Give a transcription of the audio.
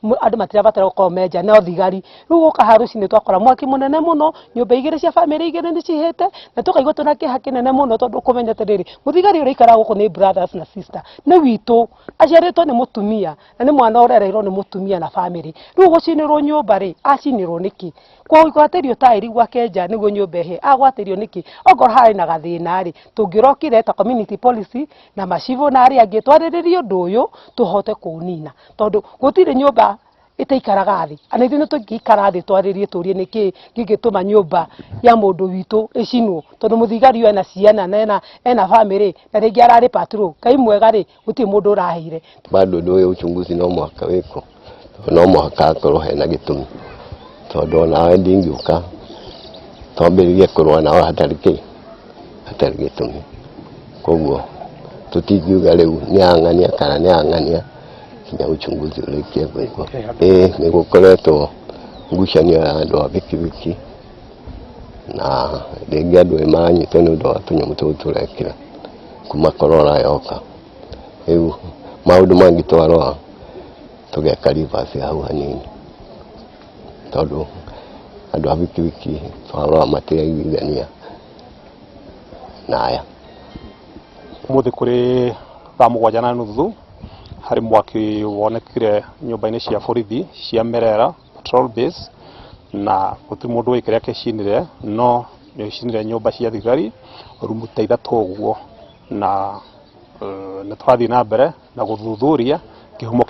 Andũ matirabatara gũkorwo menja no thigari. Rĩu gũka haha rũcinĩ twakora mwaki mũnene mũno, nyũmba igĩrĩ cia bamĩrĩ igĩrĩ nĩ cihĩte, na tũkaigua twĩna kĩeha kĩnene mũno, tondũ kũmenya atĩrĩrĩ, mũthigari ũrĩa ũikaraga gũkũ nĩ brothers na sister nĩ witũ, aciarĩtwo nĩ mũtumia na nĩ mwana ũrereirwo nĩ mũtumia na bamĩrĩ. Rĩu gũcinĩrwo nyũmba rĩ, acinĩrwo nĩkĩ? Kũgwatĩrio taĩri gwake nja nĩguo nyũmba ĩhĩe, agwatĩrio nĩkĩ? Okorwo harĩ na gathĩna rĩ, tũngĩrokire ta community policy na macibũ na arĩa angĩ, twarĩrĩrie ũndũ ũyũ tũhote kũũnina, tondũ gũtirĩ nyũmba ĩtaikaraga thĩ. Ona ithuĩ nĩ tũngĩikara thĩ twarĩrie, tũrie nĩkĩ gĩngĩtũma nyũmba ya mũndũ witũ ĩcinwo, tondũ mũthigari ũyũ ena ciana na ena bamĩrĩ, na rĩngĩ ararĩ patrol. Ngai mwega rĩ, gũtirĩ mũndũ ũrahĩire. Bado ũndũ ũyũ uchunguzi no mũhaka wĩkwo, tondũ no mũhaka hakorwo hena gĩtũmi, tondũ onawe ndingĩũka twambĩrĩrie kũrũa nawe hatarĩ kĩ, hatarĩ gĩtũmi. Koguo tũtingiuga rĩu nĩ ang'ania kana nĩ ang'ania kinya uchunguzi ũrĩkie gwĩkwo. Ĩĩ, nĩ gũkoretwo ngucanio ya andũ a bikibiki, na rĩngĩ andũ nĩ maranyitwo nĩ ũndũ wa tũnyamũ tũu tũrekĩra kuma korora yoka. Rĩu maũndũ mangĩ twarora tũgeka reverse hau hanini, tondũ andũ a bikibiki twarora matiraiguithania na aya. Ũmũthĩ kũrĩ thaa 7:30 harĩ mwaki wonekire nyũmba-inĩ cia borithi cia Merera Patrol Base, na gũtirĩ mũndũ ũĩ kĩrĩa gĩcinire, no nĩ ũcinire nyũmba cia thigari rumu ta 3 ũguo, na nĩ tũrathiĩ na mbere na gũthuthuria kĩhumo.